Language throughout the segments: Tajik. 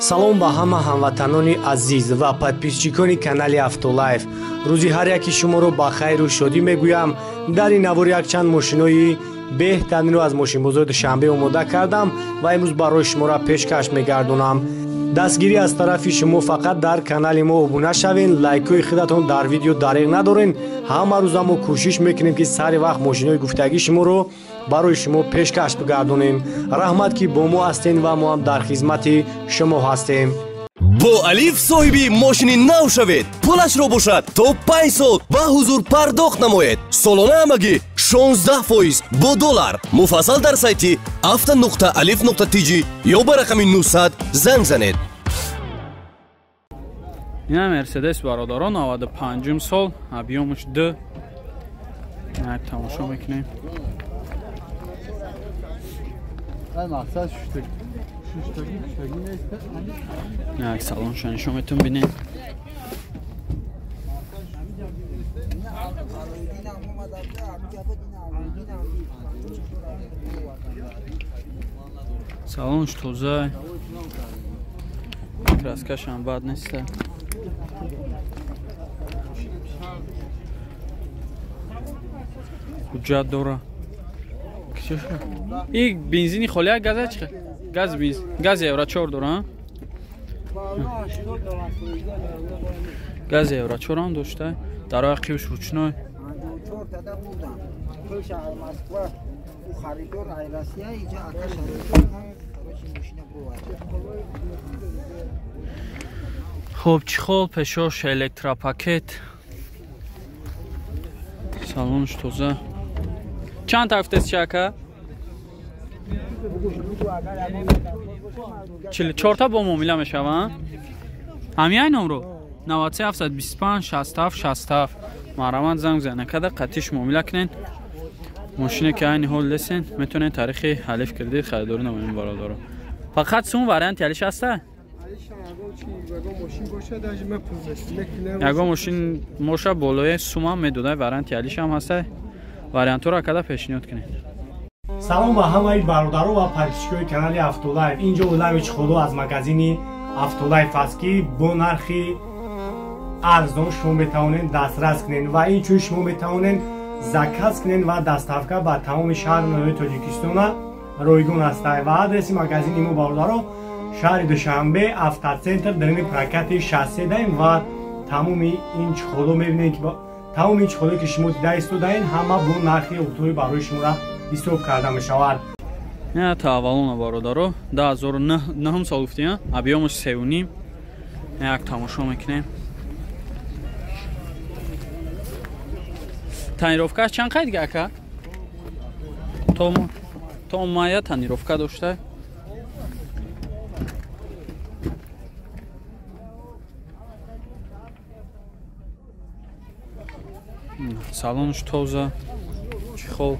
Салом ба ҳама ҳамватанони азиз ва подписчикони канали Автолайф. Рӯзи ҳар яки шуморо ба хайру шодӣ мегӯям. Дар ин навор якчанд мошинои беҳтаринро аз мошинбозори Душанбе омода кардам ва имрӯз барои шуморо пешкаш мегардонам. Дастгирӣ аз тарафи шумо фақат дар канали мо обуна шавен, лайкҳои худатон дар видео дареғ надорен. Ҳама рӯза мо кӯшиш мекунем, ки сари вақт мошинои гуфтагии шуморо барои шумо пешкаш бигардонем. Раҳмат, ки бо мо ҳастен ва мо ҳам дар хизмати шумо ҳастем. Бо Алиф соҳиби мошини нав шавед. Пулашро бошад то 5 сол ба ҳузур пардохт намоед. Солона ҳамагӣ 16% бо доллар. Муфассал дар сайти авто.alif.tj ё ба рақами 900 занг занед. Ина Мерседес бародарон 95 сол, объёмаш 2. Як тамошо мекунем. Як салонша нишон метон бинед. Салонш тоза, краскашам бад нест. Ҳуҷҷат дора. И бензини холия газа чи? Газ бензин, газ евро 4 дора. Газ евро 4 ҳам дошта. Дарои қивш ручной. Хоб, чехол, пешош, электропакет. Салонш тоза. Чанд тафтес чака? 44 та бо муомила мешаванд. Ҳамин номро 93 725 67 67 маҳрамат занг зана када қатиш муомила кунед. Мошине ки айни ҳол лесен метавонед таърихи ҳалиф кредит харидорӣ намоед бародаро. Фақат сум варианти алиш ҳаста? Ягон мошин моша болои сумам медода, варианти алиш ҳам ҳаста. Вариантҳоро када пешниҳод кунед. Салом ба ҳамаи бародаро ва подписчикои канали Автолайф. Инҷо олами чехоло аз магазини Автолайф аст, ки бо нархи арзон шумо метавонед дастрас кунед ва инчунин шумо метавонед заказ кунед ва доставка ба тамоми шаҳру ноҳияи Тоҷикистона ройгон аст. Ва адреси магазини мо бародаро шаҳри Душанбе, Автоцентр, дарини прокати 63 даем ва тамоми ин чехоло мебинед, ки тамоми ин чехолое ки шумо дида истодаед, ҳама бо нархи оптовӣ барои шуморо ҳисоб карда мешавад. Не, та аввалона бародаро 2009 сол гуфтем, объёмаш 3.5. Як тамошо мекунем. Тонировкаш чанд қайд ака? То мая тонировка дошта. Салонш тоза, чехол.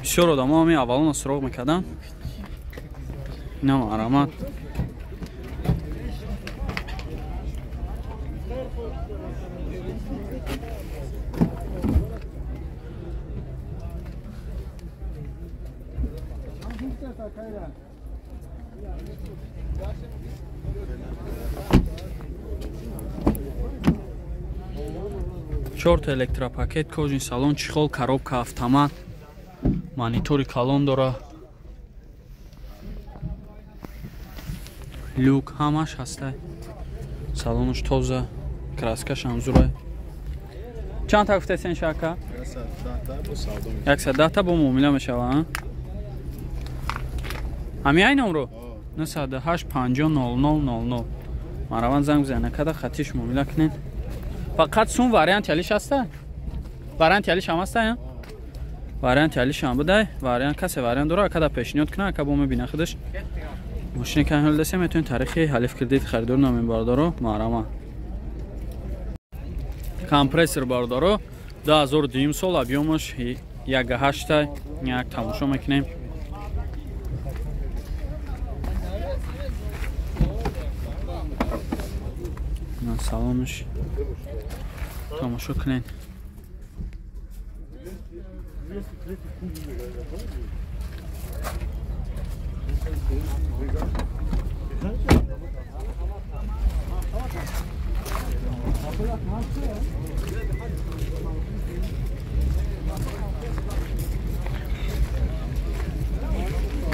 Бисёр одамо ҳамин аввалона суроғ мекарданд. Инам аромат. Чорта электропакет, кожин салон, чехол, коробка, автомат, монитори калон дора, люк ҳамаш ҳаста. Салонаш тоза, краскаш ҳам зура. Чанд та гуфтесен шака? 110 та бо муомила мешава. Ҳамин ай номро 908 50 00 00 мараван занг зана када хатиш муомила кунед. Фақат сум варианти алиш ҳаста? Варианти алиш ҳам ҳаста? Варианти алиш ҳам будай. Вариант касе вариант дора, када пешниҳод кунад, ака бо мебина худаш. Мошине ки ҳол десем метавонед таърихи ҳалиф кредит харидор намоед бародаро, маҳрама. Компрессор бародаро 2002 сол, объёмаш 1.8, як тамошо мекунем. Салонаш тамошо кунед.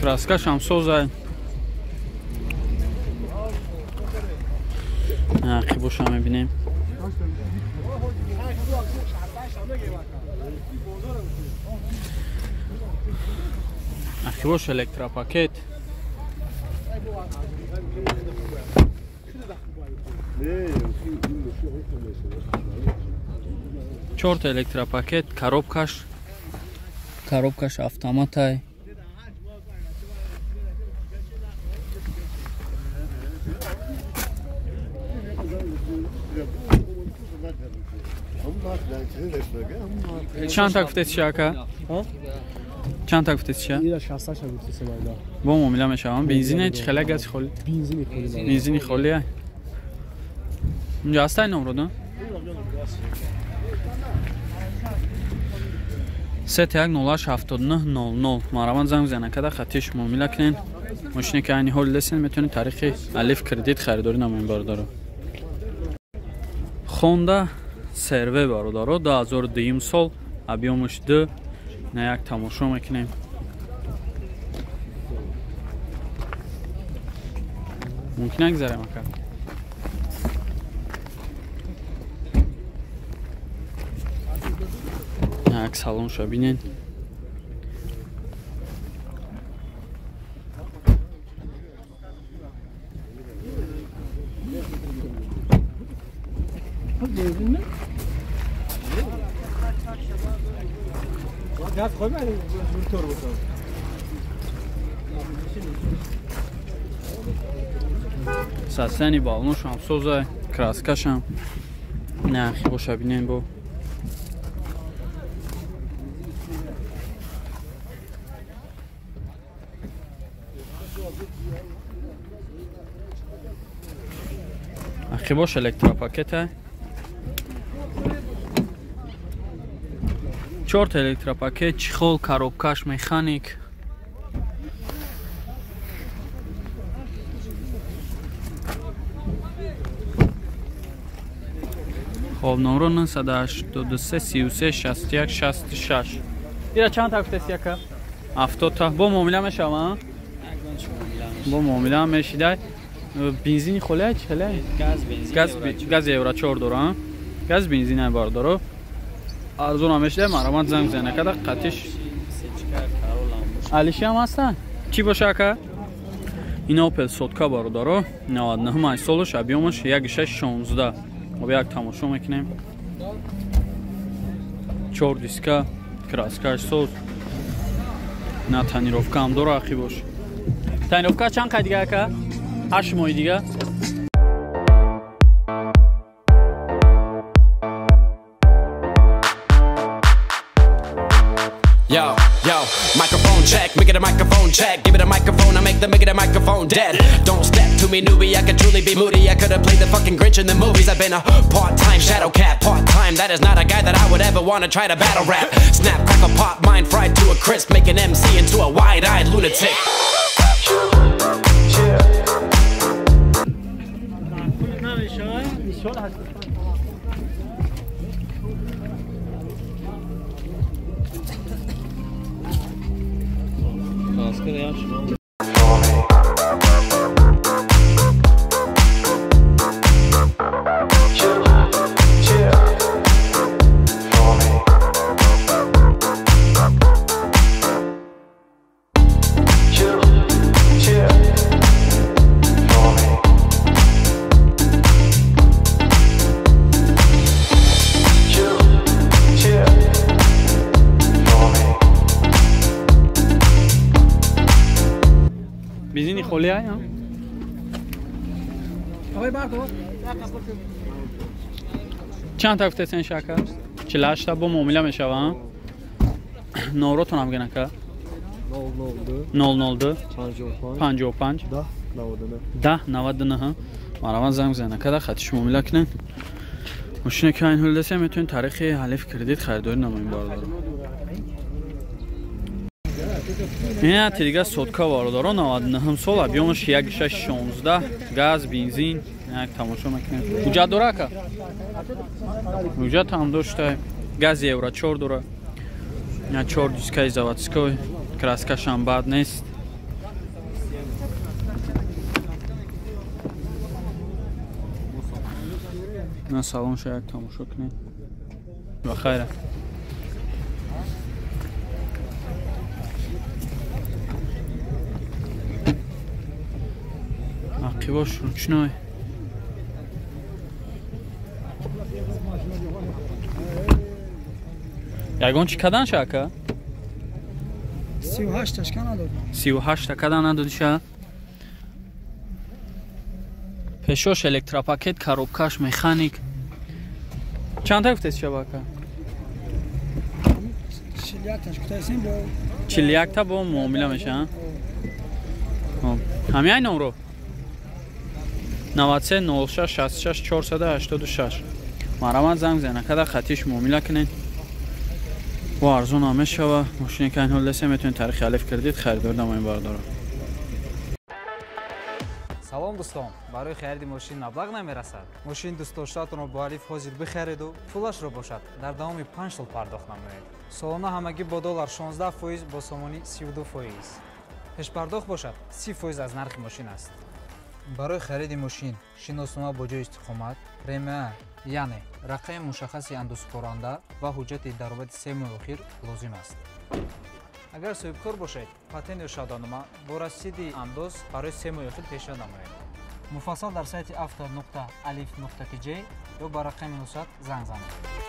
Краскаш ҳам созай. Ақибоша мебинем. Ақибош электропакет. Чорта электропакет, коробкаш. Коробкаш автоматай. Чанд та гуфтед чи ака? Чанд та гуфтед чи? Ира 68 гуфтед майда. Бо муомила мешавам. Бензине чи хела газ холи? Бензини холи. Бензини холи. Унҷа ҳастай номро, да? 31087900. Марамат занг бизанед, када хатиш муомила кунед. Мошине ки айни ҳол лесен метавонед тариқи Алиф кредит харидорӣ намоед бародаро. Honda CR-V бародаро 2002 сол, объёмаш 2, на як тамошо мекунем. Мумкин нагзарем ака. Як салонша бинед. Сасани балношам созай, краскашам. Нахи боша бинем бо. Ахи бош электропакета. Чорта электропакет, чехол, коробкаш, механик. Хоб, номро 983 33 61 66. Ира чанд та гуфтест яка? 70 та. Бо муомила мешава? Бо муомила мешидай. Бензини холия чи хеле? Газ бензин. Газ евро 4 дора. Газ бензин бардоро. Арзон ҳам мешидай, марамат занг бизанед када қатиш. Алиши ҳам ҳастан? Чӣ боша ака? Ин Opel сотка бародаро, 99 солаш, объёмаш 1.16. Об як тамошо мекунем. 4 диска, краскаш соз. На тонировка ҳам дора ахи бош. Тонировка чанд қай дига ака? 8 моҳи дига. Yo, yo, microphone check, make it a microphone check. Give it a microphone, I make the microphone dead. Don't step to me, newbie, I could truly be moody. I could've played the fucking Grinch in the movies. I've been a part-time shadow cat, part-time. That is not a guy that I would ever wanna try to battle rap. Snap, crackle, pop, mind fried to a crisp. Make an MC into a wide-eyed lunatic. Бензини холи ай, чанд та гуфтесен шака? 48 та бо муомила мешава. Номротон ҳам ген ака? 002 55 10 99. Мараван занг бизанед ака, хатиш муомила кунед. Мошине ки айн ҳол десем метавонед тариқи Алиф кредит харидорӣ намоем бародаро. Ина дига сотка бародаро 99 сол, объёмаш 1.16, газ, бензин, як тамошо мекунем. Ҳуҷҷат дора ака? Ҳуҷҷат ҳам дошта, газ евро 4 дора. Я 4 дискаи заводской, краскаш ҳам бад нест. На салон ша як тамошо кунед. Ба хайра. Ақибош ручной. Ягон чӣ кадан ша ака? 38 ташка надод. 38 та кадан надоди ша? Пешош электропакет, коробкаш, механик. Чанд та гуфтест шаба ака? 41 таш гуфтаистем бо 41 та бо муомила меша, а? Ҳамин ай номро? 93 06 66 486. Марамат занг зана када хатиш муомила кунед. Бо арзон ҳам мешава. Мошине ки айн ҳол десе метавонед таърихи алиф кредит харидор намоед бардора. Салом дӯстон, барои хариди мошин маблағ намерасад. Мошини дӯстдоштаатонро бо алиф ҳозир бихариду пулашро бошад дар давоми 5 сол пардохт намоед. Солона ҳамагӣ бо доллар 16%, бо сомонӣ 32%. Пешпардохт бошад 30% аз нархи мошин аст. Барои хариди мошин шиноснома бо ҷои истиқомат, РМА, яъне рақами мушаххаси андозсупоранда ва ҳуҷҷати даромади 3 моҳи охир лозим аст. Агар соҳибкор бошед, патент ё шаҳодатнома бо расиди андоз барои 3 моҳи охир пешниҳод намоед. Муфассал дар сайти auto.alif.tj ё ба рақами 900 занг занед.